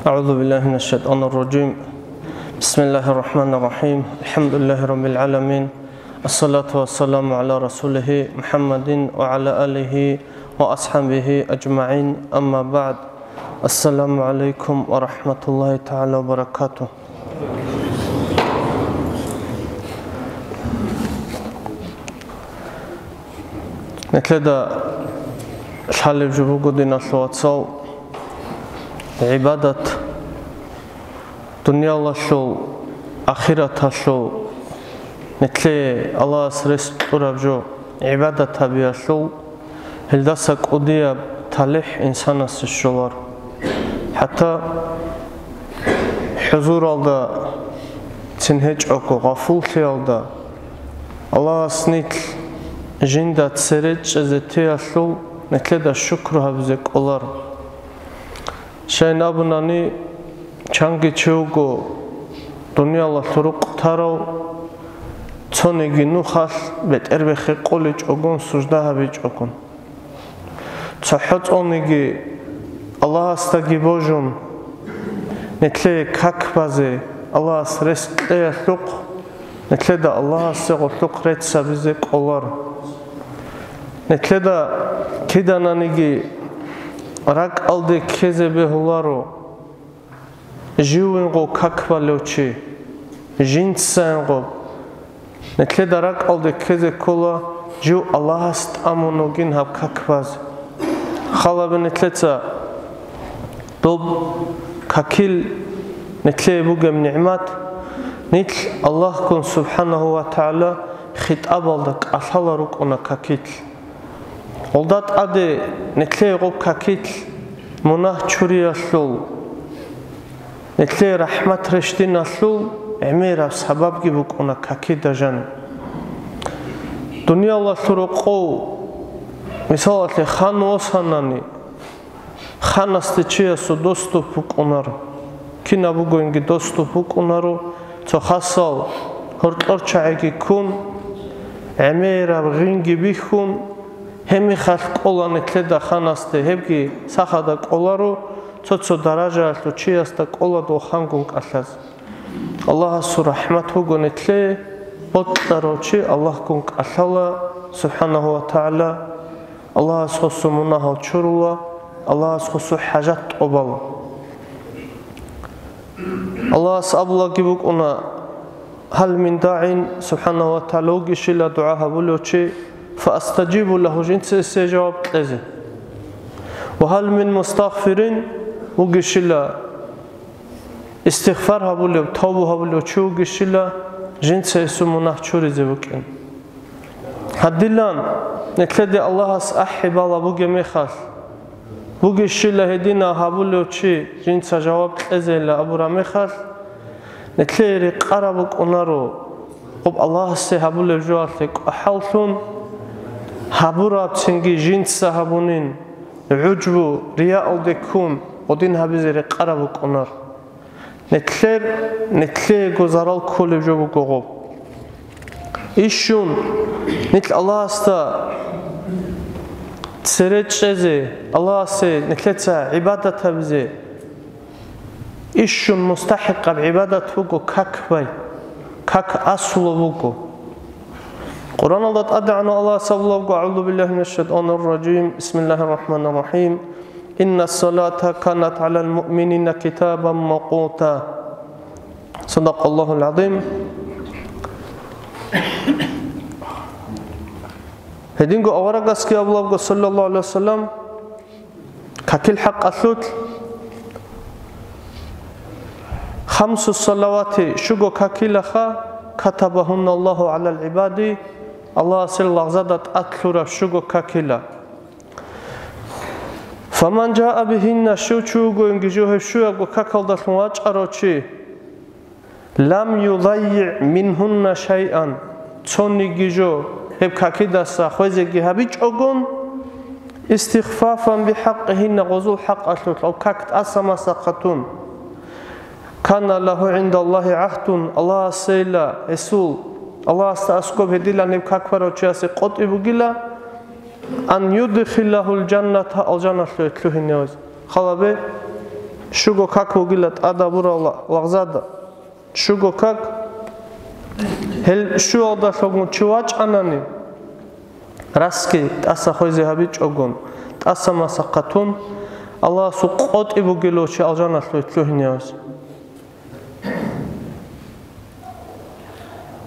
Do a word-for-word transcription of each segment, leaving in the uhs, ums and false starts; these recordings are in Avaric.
أعوذ بالله من الشيطان الرجيم. بسم الله الرحمن الرحيم. الحمد لله رب العالمين. الصلاة والسلام على رسوله محمد وعلى آله وأصحابه أجمعين. أما بعد. السلام عليكم ورحمة الله تعالى وبركاته. Нилъеда лъалеб жо буго, диналъул вацал, гӀибадат, дуниялалъул, ахираталъул, нилъее Аллагьас рес кьураб жо гӀибадат гьабиялъул, гьелдаса кӀудияб талихӀ инсанасе щолар. ХӀатта хӀузуралда цин гьечӀого, гъафуллъиялда, Аллагьас нилъ жинда цере чӀезе теялъул нилъеда шукру гьабизе кӀолар. Щайин абунани, чанги чи вуго дуниялалъул рукъ тарав, цониги нухалъ бетӀербехи къуличӀогун, сужда гьабичӀогун. ЦохӀо цониги Аллагьасдаги божун, нилъее как базе Аллагьас рес кьеялъухъ, нилъеда Аллагьасе гъуллъухъ рецц гьабизе кӀолар. Нилъеда кидананиги ракӀалде ккезе бегьуларо, живинго как балев чи, жинцаинго. Нилъеда ракӀалде ккезе ккола жив Аллагьас тӀамун вугин гьаб как базе. Халабе нилъеца доб какил, нилъее бугеб нигӀмат, нилъ Аллагьгун субхӀанагьу ва тагӀала хитӀабалда кӀалъала рукӀуна какил. Гьелда тӀаде нилъее гъоб какил мунагь чуриялъул, нилъее рахӀмат рещтиналъул гӀемераб сабабги букӀуна какида жаниб. Дуниялалъул рокъов, мисалалъе, хан восанани, ханасде чиясул доступ букӀунаро. Кинаб бугониги доступ букӀунаро, цо хасал гьоркьор чагӀиги ккун, гӀемераб гъинги бихьун, гьебмехалъ кӀола нилъеда ханасде, гьебги сахада кӀоларо, цо-цо даражаялъул чиясда кӀола дов хангун кӀалъазе. Аллагьасул рахӀмат буго нилъее, бокьарав чи Аллагьгун кӀалъала, субхӀанагьу ва тагӀала. Аллагьас гъосул мунагьал чурула, Аллагьас гъосул хӀажат тӀобала. Аллагьас абулаги букӀуна: «Гьал мин дагӀин», субхӀанагьу ва тагӀала, вугищила дугӀа гьабулев чи, «фаастажибу лагьу», жинца гьесие жаваб кьезе. «Ва гьал мин мустагъфирин», вугищила истигъфар гьабулев, тавбу гьабулев чи вугищила, жинца гьесул мунагь чуризе букӀин. Гьадилан нилъеде Аллагьас ахӀи бала бугеб мехалъ, бугищила гьединав гьабулев чи жинца жаваб кьезейилан абураб мехалъ, нилъее рекъараб букӀунаро, гъоб Аллагьасе гьабулеб жоялъе кӀвахӀаллъун, гьабурабцинги жинца гьабунин, гӀужбу, рияалде ккун, гъодин гьабизе рекъараб букӀунар. Нилъер, нилъеего зарал кколеб жо буго гъоб. Ишшун нилъ Аллагьасда цере чӀезе, Аллагьасе нилъеца гӀибадат гьабизе, ишшун мустахӀикъаб гӀибадат буго как бай, как асулаб буго. Къуръаналда тӀадегӀанав Аллагьас абулебго: «أعوذ بالله من الشيطان الرجيم. بسم الله الرحمن الرحيم. إن الصلاة كانت على المؤمنين كتابا موقوتا». صدق الله العظيم. Гьединго аварагасги абулебго, саллаллагьу гӀалайгьи ва саллам, какил хӀакъалъулъ: «Хамсу салавати», щуго какилаха, «катабагьунна Аллагьу гӀалал гӀибади», Аллагьас гьел лагъзада тӀад лъураб щуго какила. «Фаман жаа бигьинна», щив чи вугониги жо гьеб щуябго какалдалъун вачӀарав чи, «лам юдаййигӀ мингьунна шайъан», цониги жо гьеб какидаса хвезеги гьабичӀогун, «истихфафан бихӀакъигьинна», гъозул хӀакъалъулъ, гьеб как тӀаса-масахъатун, «кана лагьу гӀиндаллагьи гӀагьдун», Аллагьасейила гьесул, Аллагьасда аскӀоб гьедилан гьеб как барав чиясе къотӀи бугила, «ан юдхилагьул жанната», алжаналъуве лъугьине гьез. Халабе, Щуго как бугила тӀад абурал лагъзада. Щуго как, гьел щуялдалъун чи вачӀанани, расги тӀаса хвезе гьабичӀогун, тӀаса масахъатун, Аллагьасул къотӀи бугелав чи алжаналъуве лъугьиневазе.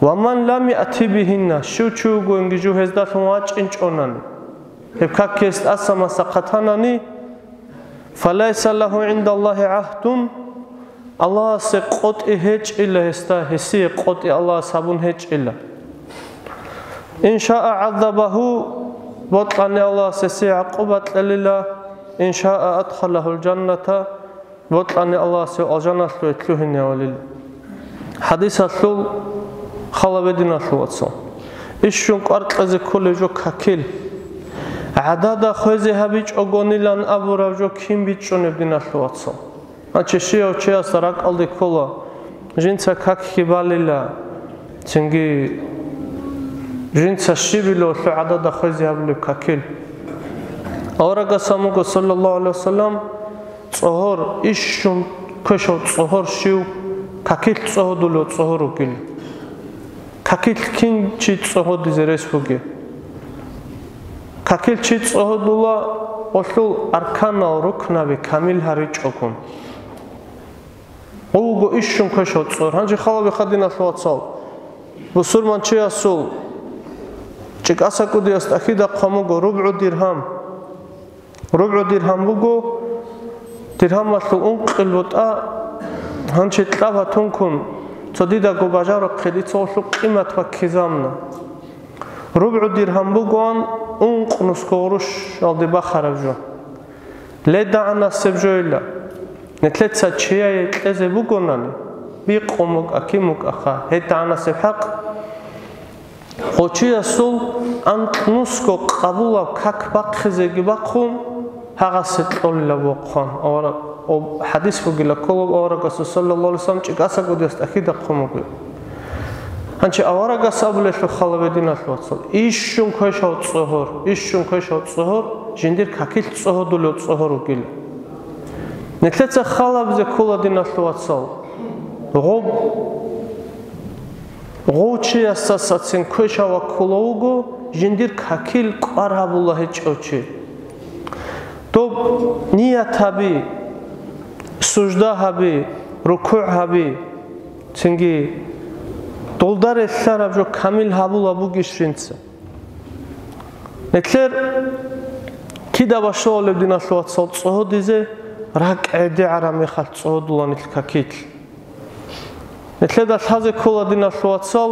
«Ва ман лам яъти бигьинна», щив чи вугониги жо гьездалъун вачӀинчӀонани, гьеб как гьес тӀаса масахъатанани, «фалайса лагьу гӀиндаллагьи гӀагьдун», Аллагьасе къотӀи гьечӀила гьесда, гьесие къотӀи Аллагьас гьабун гьечӀила. «Ин шаа гӀаззабагьу», бокьани Аллагьас гьесие гӀакъуба кьелила, «ин шаа адхалагьул жанната», бокьани Аллагьас гьев алжаналъуве лъугьиневалила. ХӀадисалъул хал гьабе, диналъул вацал. Ишщун кӀвар кьезе кколеб жо какил. ГӀадада хвезе гьабичӀогонилан абураб жо кин бичӀчӀунеб, диналъул вацал? Гьанчи щияв чиясда ракӀалде ккола, жинца какги балила, цинги жинца щибилев лъугӀадада хвезе гьабулеб какил. Аварагас абун буго, саллаллагьу гӀалайгьи вассалам, цӀогьор, ишщун квешав цӀогьор щив, какил цӀогьодулев цӀогьор вугил. Какил кин чи цӀогьодизе рес бугеб? Какил чи цӀогьодула гъолъул арканал, рукнаби камил гьаричӀогун. Гъов вуго ишщун квешав цӀогьор. Гьанже хал гьабеха, диналъул вацал, бусурманчиясул чӀикӀаса кӀудияс тӀахьида хъван буго рубгӀу диргьам. РубгӀу диргьам буго, диргьамалъул ункъил бутӀа, гьанчи кьаб гьатункун, цо дидаго бажарухъе, дица гъолъул къимат баккизабуна. РубгӀу диргьам бугоан ункъ нусго гъурущалде бахараб жо. ЛедагӀанасеб жойила. Нилъеца чияе кьезе бугонани, бикъун букӀа, кин букӀаха, гьедагӀанасеб хӀакъ. Гъочиясул анкьнусго къабулаб как бахъизеги бахъун, гьагъасе кьолила бохъан. Авара-, об-, хӀадис бугила кколаб аварагасул, саллаллагьу гӀалайгьи вассалам, чӀикӀаса кӀудияс тӀахьида хъван буго. Гьанчи аварагас абулелъул хал гьабе, диналъул вацал, ишщун квешав цӀогьор, ишщун квешав цӀогьор, жиндир какил цӀогьодулев цӀогьор вугила. Нилъеца хал гьабизе ккола, диналъул вацал, гъоб-, гъов чиясдасацин квешав ваккула вуго, жиндир какил кӀвар гьабула гьечӀев чи. Доб ният гьаби, сужда гьаби, рукугӀ гьаби, цинги долда релълъараб жо камил гьабула бугищинца. Нилъер кида бащалеб, диналъул вацал, цӀогьодизе? РакӀ гӀедегӀараб мехалъ цӀогьодула нилъ какилъ. Нилъеда лъазе ккола, диналъул вацал,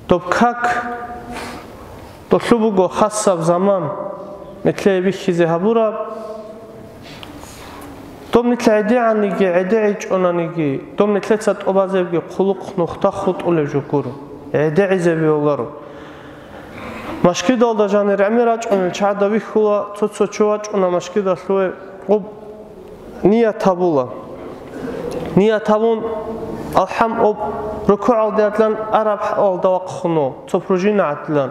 доб как, долъул буго хасаб заман, нилъее бихьизе гьабураб. Доб нилъ гӀедегӀаниги, гӀедегӀичӀонаниги, доб нилъеца тӀубазебги хъулухъ нухда хутӀулеб жо гуро, гӀедегӀизе бегьуларо. Машгидалда жанир гӀемер рачӀунел чагӀда вихьула, цо-цо чи вачӀуна машгидалъуве, гъоб ният гьабула. Ният гьабун, алхӀам, об рукугӀалдеядлъан араб хӀалалда вахъуно, цо пружина гӀадилан.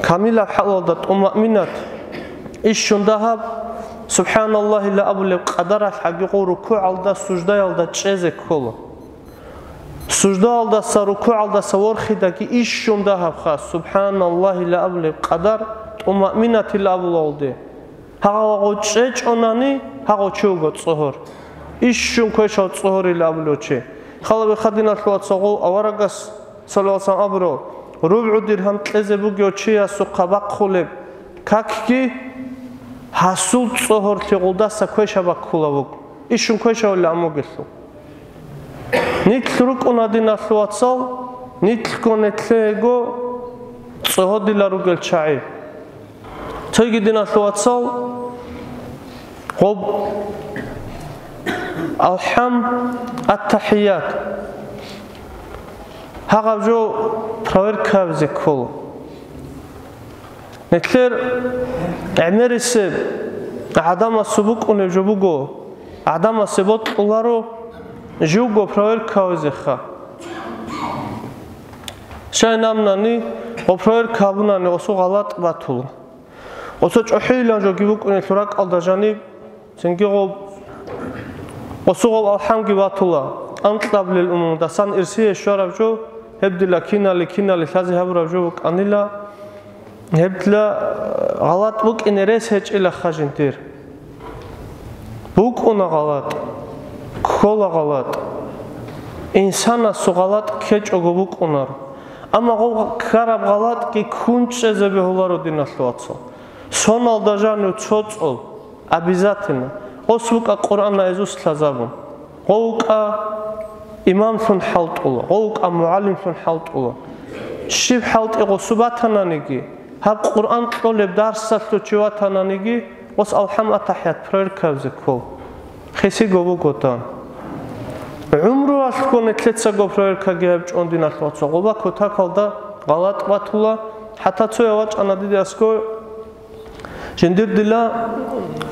Камилаб хӀалалда тӀумаъминат, ишщун дагьаб, субхӀаналлагьила абулеб къадаралъ гьагикъо рукугӀалда, суждаялда чӀезе ккола. Суждаялдаса, рукугӀалдаса ворхидаги ишщун дагьабха, субхӀаналлагьила абулеб къадар, тӀумаъминатила абулалде. Гьагъав гъов чӀечӀонани, гьагъав чи вуго цӀогьор. Ишщун квешав цӀогьорила абулев чи. Хал гьабеха, диналъул вацал, гъов аварагас, саллаллагьу гӀалайгьи вассалам, абурав, рубгӀу диргьам кьезе бугев чиясухъа бахъулеб какги гьасул цӀогьорлъи гъулдаса квешаб баккула вуго. Ишщун квешавулилан вугелъул. Нилъ рукӀуна, диналъул вацал, нилъго нилъего цӀогьодила ругел чагӀи. Цоги, диналъул вацал, гъоб алхӀам, аттахӀият. Гьагъаб жо проверка гьабизе ккола. Нилъер гӀемерисеб гӀадамасул букӀунеб жо буго, гӀадамасе бокьуларо живго проверка гьавизеха. Щай намунани, гъо проверка гьабунани гъосул гъалатӀ батула. Гъосул чӀухӀийилан жоги букӀунелъул ракӀалда жаниб, цинги гъо Осугъав алхӀамги батула, анкьабилел умумудасан ирсие щвараб жо, гьеб дила кинали-кинали лъазе гьабураб жо букӀанила, гьеб дила гъалатӀ букӀине рес гьечӀила хъа жиндир. БукӀуна гъалатӀ, ккола гъалатӀ. Инсанасул гъалатӀ ккечӀого букӀунаро. Амма гъов ккараб гъалатӀги ккун чӀезе бегьуларо, диналъул вацал. Соналда жанив цо цӀол, обязательно. Гъос вукӀа Къуръан наизусть лъазабун. Гъов вукӀа имамлъун хӀалтӀула, гъов вукӀа мугӀалимлъун хӀалтӀула. Щиб хӀалтӀи гъосу батананиги, гьаб Къуръан кьолеб дарсалъул чи ватананиги, гъос алхӀам, атахӀият проверкабизе ккол. Хисиго буго тан. ГӀумруялъго нилъецаго проверкаги гьаб чӀун, диналъул вацал. Гъоба кутакалда гъалатӀ батула, хӀатта цояв вачӀана диде аскӀой, жиндир дила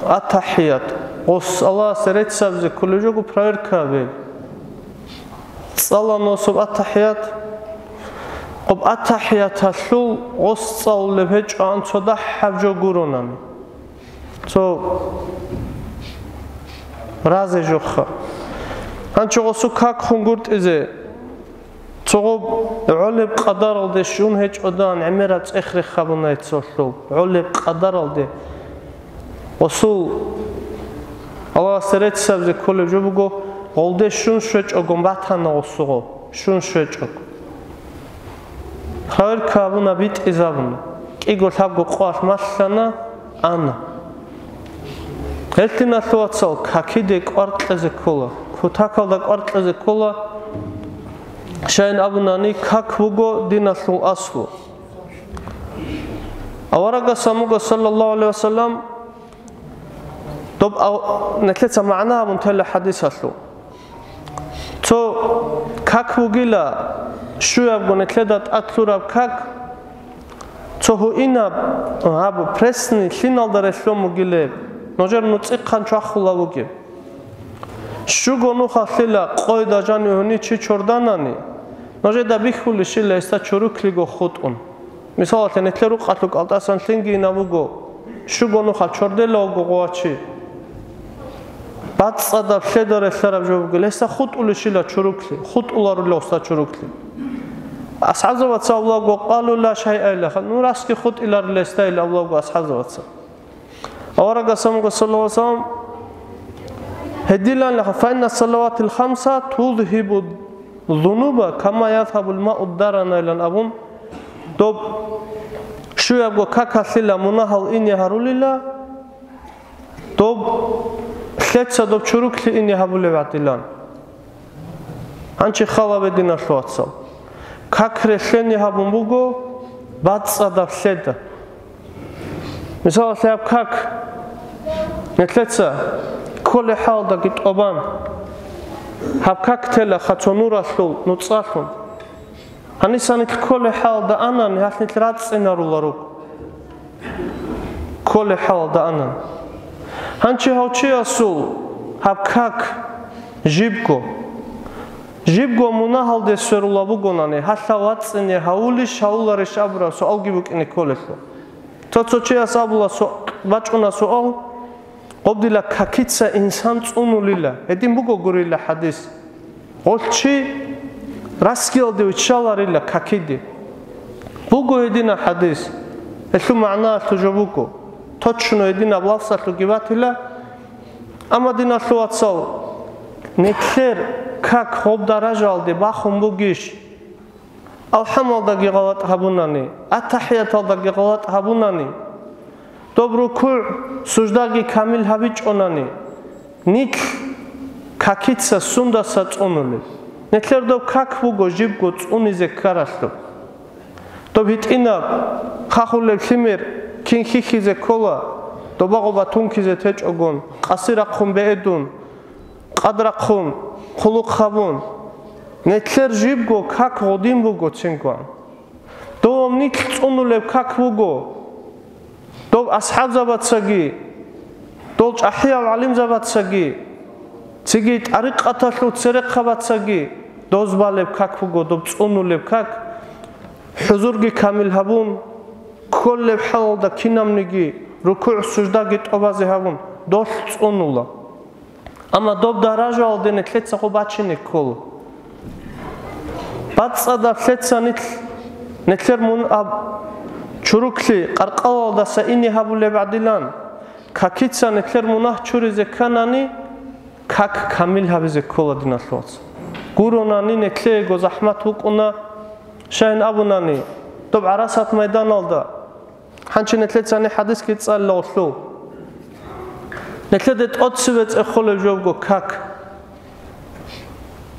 атахӀият, гъос Аллагьасе реццабизе кколеб жого проверка гьабе. ЦӀалана гъосул атахӀият. Гъоб атахӀияталъул гъос цӀалулеб гьечӀоан цо дагьаб жо гуронани. Цо разе жоха. Гьанчо гъосу как хунгуртӀизе, цогъоб гӀолеб къадаралде щун гьечӀодан гӀемераб цӀех рехабунай цолъул, гӀолеб къадаралде. Гъосул Аллагьасе реццабизе кколеб жо буго, гъолде щун щвечӀогон батана гъосуго, щун щвечӀого. Проверка гьабуна, битӀизабуна, кӀиго-лъабго къоялъ малъана, ана. Гьелъиналъул вацал какиде кӀвар кьезе ккола, кутакалда кӀвар кьезе ккола, щайин абунани, как буго диналъул аслу. Аварагас амуго, саллаллагьу гӀалайгьи вассалам, доб ав-, нилъеца магӀна гьабун тела хӀадисалъул. Цо как вугила, щуябго нилъеда тӀад лъураб как, цо гьуинаб, гьаб пресни лъиналда релълъун бугилеб, нужер нуцӀихъан чвахула вугеб. Щуго нухалъила къойда жанив гьуни чи чорданани, нужеда бихьулищила гьесда чуруклиго хутӀун. Мисалалъе, нилъер рукъалъул кӀалтӀасан лъинги ина буго, щуго нухалъ чордела вуго гъовачи. БацӀцӀадаб лъеда релълъараб жо бугел, гьесда хутӀулищила чуруклъи, хутӀуларулев гъосда чуруклъи. АсхӀабзабаца абулаго, къалу ла шайъа илаха, ну, расги хутӀиларил гьесда ил абулаго асхӀабзабаца. Аварагас амуго, саллаллагьу гӀалайгьи вассалам, гьедилан лаха, фаинна салаватил хамса тузгьибу зунуба, кама язгьабул мау дарана илан абун, доб щуябго какалъила мунагьал ине гьарулила, доб лъеца доб чуруклъи ине гьабулеб гӀадилан. Гьанчи хал гьабе, диналъул вацал. Как релълъене гьабун буго бацӀцӀадаб лъеда. Мисалалъе, гьаб как нилъеца кколеб хӀалалдаги тӀубан, гьаб как тела хъа цо нуралъул нуцӀалъун. Гьаниса нилъ кколеб хӀалалда анани, гьалъ нилъ рацӀцӀинарула руго. Кколеб хӀалалда анани. Гьанчи гьав чиясул гьаб как жибго, жибго мунагьалде сверула бугонани, гьалъа вацӀцӀине гьавулищ, гьавуларищ абураб суалги букӀине кколелъул. Цо-цо чияс абула су-, бачӀуна суал, гъоб дила какица инсан цӀунулила, гьедин буго гурила хӀадис. Гъолъ чи расгиялде виччаларила какиде. Буго гьедина хӀадис, гьелъул магӀнаялъул жо буго, точно гьединаб лафзалъуги батила. Амма, диналъул вацал, нилъер как гъоб даражаялде бахун бугищ? АлхӀамалдаги гъалатӀ гьабунани, аттахӀияталдаги гъалатӀ гьабунани, доб рукугӀ, суждаги камил гьабичӀонани, нилъ какица сундаса цӀунулеб? Нилъер доб как буго жибго цӀунизе ккаралъуб. Доб гьитӀинаб, хахулеб лъимер кин хьихьизе ккола, добагъо батункизе течӀогон, къаси рахъун бегьедун, къадрахъун, хъулухъ гьабун. Нилъер жибго как гъодин буго цинги. Дов нилъ цӀунулеб как буго. Дов асхӀабзабацаги, дол чӀахӀиял гӀалимзабацаги, цинги тӀарикъаталъул церехъабацаги доз балеб как буго, доб цӀунулеб как. ХӀузурги камил гьабун, кколеб хӀалалда кинабниги рукугӀ-суждаги тӀубазе гьабун, долъ цӀунула. Амма доб даражаялде нилъеца гъо бачине ккола. БацӀцӀадаб лъеца нилъ, нилъер мун аб чуруклъи къаркъалалдаса ине гьабулеб гӀадилан, какица нилъер мунагь чуризе кканани, как камил гьабизе ккола, диналъул вацал. Гуронани нилъеего захӀмат букӀуна, щайин абунани, доб ГӀарасат майданалда, гьанчи нилъецани хӀадисги цӀалила гъолъул. Нилъеде тӀоцебе цӀехолеб жобго как.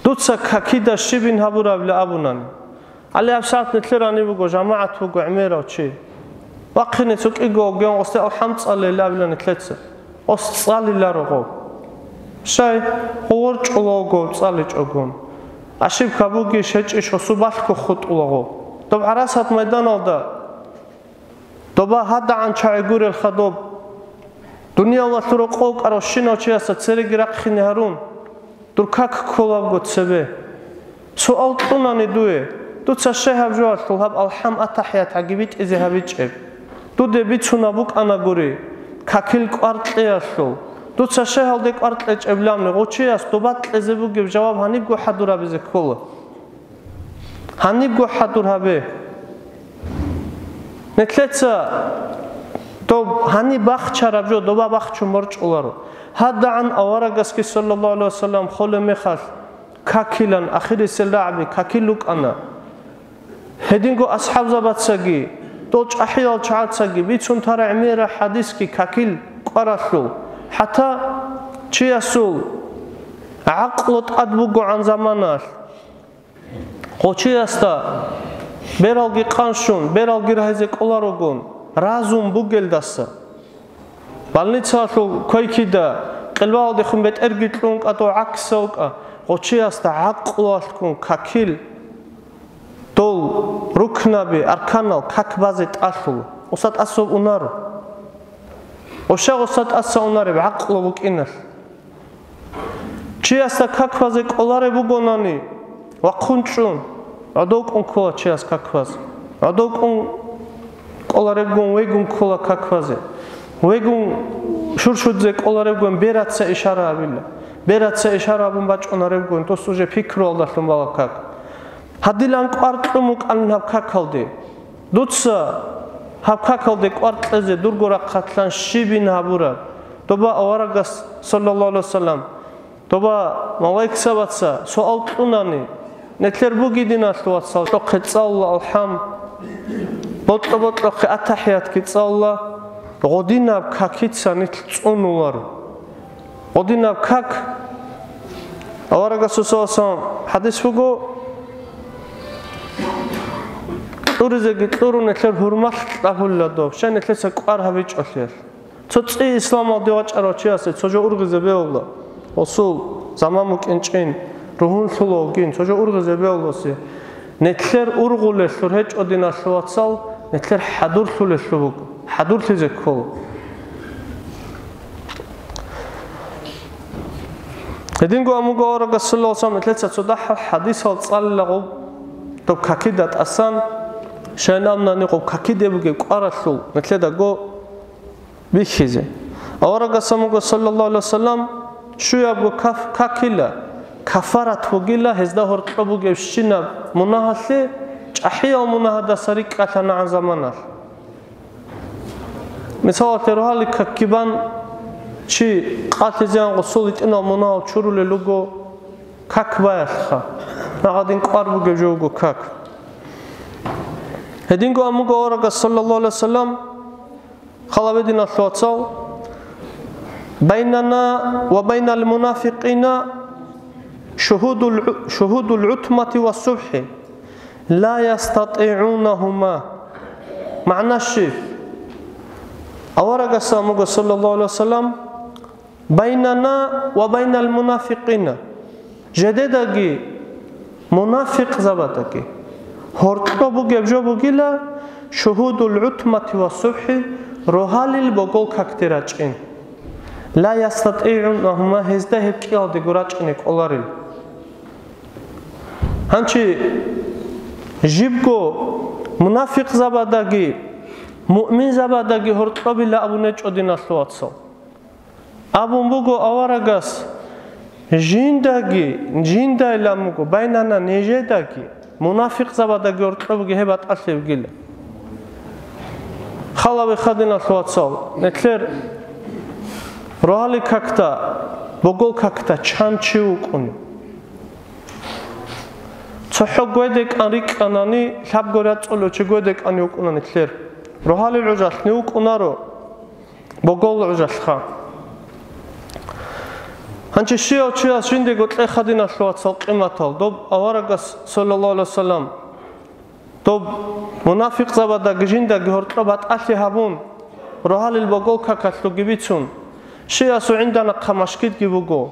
Дуца какида щибин гьабурабила абунани. Гьале гьабсагӀат нилъер гьаниб буго, жамагӀат буго гӀемерав чи. Вахъине цо кӀиго вугеван гъосде алхӀам цӀалейилан абила нилъеца. Гъос цӀалиларо гъов. Щай, гъов ворчӀула вуго цӀаличӀогон. Ошибка бугищ гьечӀищ гъосул балъго хутӀула гъов. Доб ГӀарасат майданалда, доба гьадагӀан чагӀи гурел хадуб. Дуниялалъул рокъов кӀаравщинав чиясда цереги рахъине гьарун, дур как кколабго цебе. Суал кьунани дуе, дуца щай гьаб жоялъул гьаб алхӀам, атахӀият гьаги битӀизе гьабичӀеб? Дуде бицунаб букӀанагури, какил кӀвар кьеялъул. Дуца щай гьалде кӀвар кьечӀеб ламни, гъочияс доба кьезе бугеб жаваб гьанибго хӀадур гьабизе ккола. Гьанибго хӀадур гьабе. Нилъеца доб гьаниб бахчараб жо доба бахчун борчӀуларо. ГьадагӀан аварагасги, саллаллагьу гӀалайгьи вассалам, холеб мехалъ, какилан, ахирисел рагӀаби какил рукӀана. Гьединго асхӀабзабацаги, дол чӀахӀиял чагӀацаги бицун тарай гӀемерал хӀадисги какил кӀваралъул, хӀатта чиясул гӀакълу тӀад бугогӀан заманалъ, гъочиясда бералги къанщун, бералги рагьизе кӀоларогун, разум бугелдаса. Больницалъул койкида къилбаалдехун бетӀерги кьун кӀатӀо гӀаксав кӀа, гъочиясда гӀакълуялъгун какил, дол рукнаби, арканал как базе тӀалъула. Уса тӀасав унаро. Ошагъуса тӀаса унареб гӀакълу букӀиналъ. Чиясда как базе кӀолареб бугонани, вахъун чӀун, гӀодов кӀун ккола чияс как базе. ГӀодов кӀун кӀоларебгун вегун ккола как базе. Вегун шуршудзе кӀоларебгун бераца ишара гьабила. Бераца ишара гьабун бачӀунаребгун, дос уже пикруялдалъун бала как. Гьадилан кӀвар кьун букӀанин гьаб какалде. Дуца гьаб какалде кӀвар кьезе дурго рахъалъан щибин гьабураб? Доба аварагас, саллаллагьу гӀалайгьи вассалам, доба малаикзабаца суал кьунани, нилъер буги, диналъул вацал, бокьа-бокьахъе цӀалула алхӀам, бокьа-бокьахъе атахӀиятги цӀалула, гъодинаб какица нилъ цӀунуларо. Гъодинаб как, аварагасул саллаллагьу гӀалайгьи вассалам хӀадис буго, кьуризеги кьурун, нилъер гьурмалъ кьабулила доб, щай нилъеца кӀвар гьабичӀолъиялъ. Цо цӀи исламалде вачӀарав чиясе цо жо ургъизе бегьула, гъосул заман букӀинчӀин, ругьунлъула вугин, цо жо ургъизе бегьуласе. Нилъер ургъулелъул гьечӀо, диналъул вацал, нилъер хӀадурлъулелъул буго, хӀадурлъизе ккола. Гьединго амуго аварагас, саллаллагьу гӀалайгьи вассалам, нилъеца цо дагьал хӀадисал цӀалила гъоб доб какида тӀасан, щайин абунани гъоб какиде бугеб кӀваралъул нилъедаго бихьизе. Аварагас амуго, саллаллагьу гӀалайгьи вассалам, щуябго каф-, какила, кафарат бугила гьезда гьоркьоб бугебщинаб мунагьалъе, чӀахӀиял мунагьадаса рикӀкӀалъанагӀан заманалъ. Мисалалъе, рогьалил какги бан чи къалъизегӀан гъосул гьитӀинал мунагьал чурулел руго как баялъха, гьагъадин кӀвар бугеб жо буго как. Гьединго амуго аварагас, саллаллагьу гӀалайгьи вассалам, хал гьабе, диналъул вацал, «Байнана ва байнал мунафикъина шугьудул гӀу-, шугьудул гӀутмати ва субхӀи, ла ястатигӀунагьума». МагӀна щиб? Аварагас амуго, саллаллагьу гӀалайгьи вассалам, «Байнана ва байнал мунафикъина», жедедаги мунафикъзабадаги гьоркьоб бугеб жо бугила, «шугьудул гӀутмати ва субхӀи», рогьалил богол какде рачӀин. «Ла ястатигӀунагьума», гьезда гьеб кӀиялдего рачӀине кӀоларел. Гьанчи жибго мунафикъзабадаги муъминзабадаги гьоркьобила абун гьечӀо, диналъул вацал. Абун буго аварагас, Жиндаги, жиндайилан буго, байнана нижедаги, мунафикъзабадаги гьоркьобги гьеб батӀалъи бугила. Халаве хадиналъ вацал, нилъер рогьалил какда, богол какда чан чи вукӀунев? ЦохӀо гведекӀан рикӀкӀанани, лъабго рацӀцӀулев чи гведекӀан вукӀуна нилъер. Рогьалил гӀужалъ нив вукӀунаро, богол гӀужалъха. Гьанчи щияв чияс жиндего кье хадиналъ вацал къиматал, доб аварагас, саллаллагьу гӀалайгьи вассалам, доб мунафикъзабадаги жиндаги гьоркьоб батӀалъи гьабун, рогьалил богол какалъуги бицун, щиясул гӀинда нахъа машгидги буго.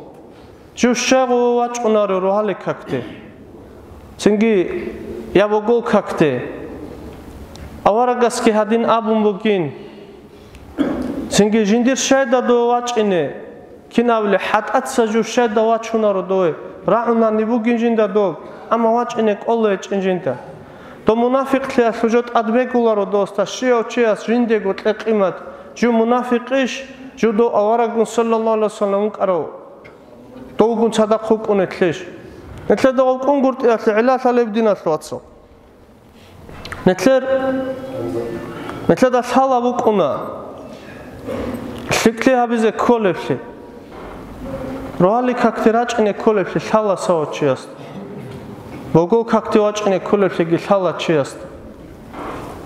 Жив щайгу вачӀунаро рогьалил какде, цинги я богол какде. Аварагасги гьадин абун бугин. Цинги жиндир щайда дов вачӀине, кинабли хӀатӀаца жив щайда вачунаро дове, рагӀунани бугин жинда доб, амма вачӀине кӀоло гьечӀин жинда. Дов мунафикълъиялъул жо тӀад бегуларо досда, щияв чияс жиндего кье къимат, жив мунафикъищ, жив дов аварагун саллаллагьу гӀалайгьи вассалам вукӀарав, довгун цадахъ вукӀунетлъищ? Нилъеда гъов кӀунгуртӀиялъе гӀилалъа леб диналъ вацал. Нилъер, нилъеда лъала букӀуна лъикӀлъи гьабизе кколеблъи. Рогьалил какде рачӀине кколеблъи лъала савав чиясда. Богол какде вачӀине кколеблъиги лъала чиясда.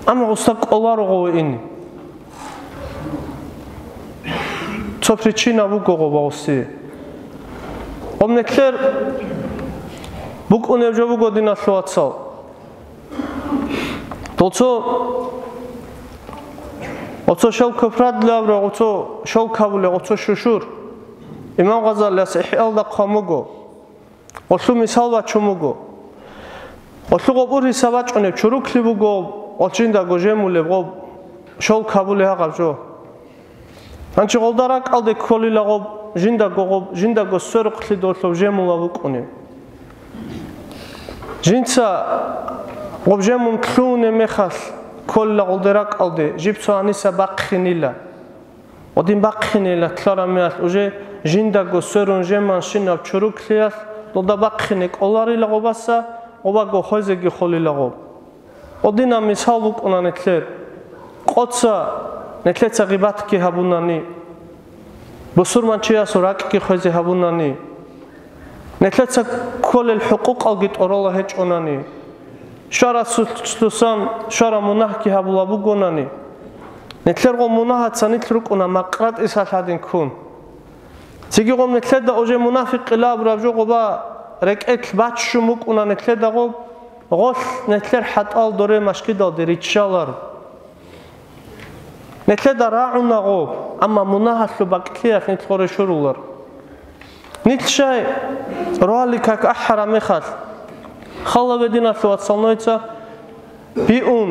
Амма гъуса кӀоларо гъове ине. Цо причина буго гъоба гъусие. Гъоб нилъер букӀунеб жо буго, диналъул вацал. Доцо, оцо шел копрадли абра, оцо шел кабуле, оцо шушур. Имам Гъазалияс ИхӀялда хъван буго. Олъу мисал бачун буго. Олъу гъоб ургьиса бачӀунеб чуруклъи буго, олъ жиндаго жемулеб гъоб шел кабуле гьагъаб жо. Гьанчи гъолда ракӀалде кколила гъоб, жиндаго гъоб, жиндаго сверухълъи долъуб жемула букӀунеб. Жинца гъоб жемун лъугьунеб мехалъ кколила гъолде ракӀалде, жиб цо гьаниса бахъинила. Гъодин бахъинила лъараб мехалъ, уже жиндаго сверун жеманщинаб чуруклъиялъ, долда бахъине кӀоларила гъобаса, гъобаго хвезеги холила гъоб. Гъодинаб мисал букӀуна нилъер. Къоца нилъеца гъибатги гьабунани, бусурманчиясул ракӀги хвезе гьабунани, нилъеца кколел хӀукъукъалги тӀорала гьечӀонани, щварасулъусан щвара мунагьги гьабула бугонани, нилъерго мунагьаца нилъ рукӀуна макъратӀисалъ гьадин ккун. Цигигъун нилъеда уже мунафикъила абураб жо гъоба рекӀелъ баччун букӀуна нилъеда гъоб, гъолъ нилъер хӀатӀал доре машгидалде риччалар. Нилъеда рагӀуна гъоб, амма мунагьалъул бакӀлъиялъ нилъ гъоре щурулар. Нилъ щай рогьалил как ахӀараб мехалъ, халаве диналъул вацал, нойца биун,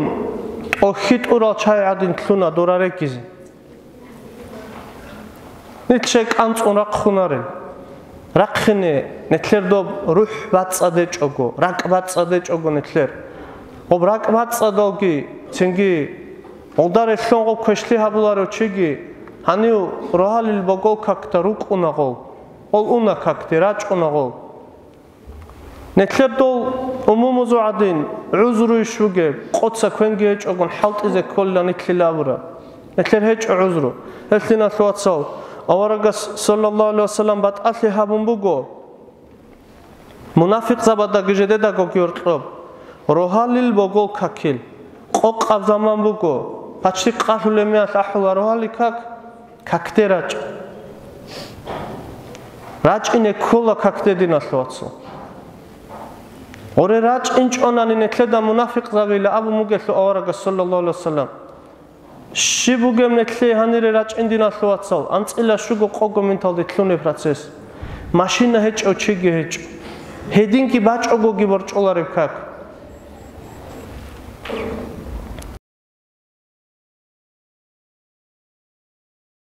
тӀохьи тӀурал чай гӀадин лъуна дора рекӀизе. Нилъ щай кӀанцӀун рахъунарел. Рахъине нилъер доб рухӀ бацӀцӀадечӀого, ракӀ бацӀцӀадечӀого нилъер. Гъоб ракӀ бацӀцӀадалги, цинги гъолда релълъун гъоб квешлъи гьабуларев чиги, гьанив рогьалил богол какда рукӀуна гъол, гъол уна какде, рачӀуна гъол. Нилъер дол умумузул гӀадин гӀузруйищ бугеб, къоца квенги гьечӀогун хӀалтӀизе кколила нилъила абура. Нилъер гьечӀо гӀузру. Гьелъ, диналъул вацал, аварагас, саллаллагьу гӀалайгьи вассалам, батӀалъи гьабун буго, мунафикъзабадаги жедедаго гьоркьоб, рогьалил богол какил. Къокъаб заман буго, паччи къалъулеб мехалъ ахӀула рогьалил как, какде рачӀ. РачӀине ккола какде, диналъул вацал. Гъоре рачӀинчӀонани нилъеда мунафикъзабила абун бугелъул аварагас, саллаллагьу гӀалайгьи вассалам. Щиб бугеб нилъее гьанире рачӀин, диналъул вацал, анцӀила щуго къого минуталде лъуне процесс. Машина гьечӀев чиги гьечӀо. Гьединги бачӀогоги борчӀолареб как.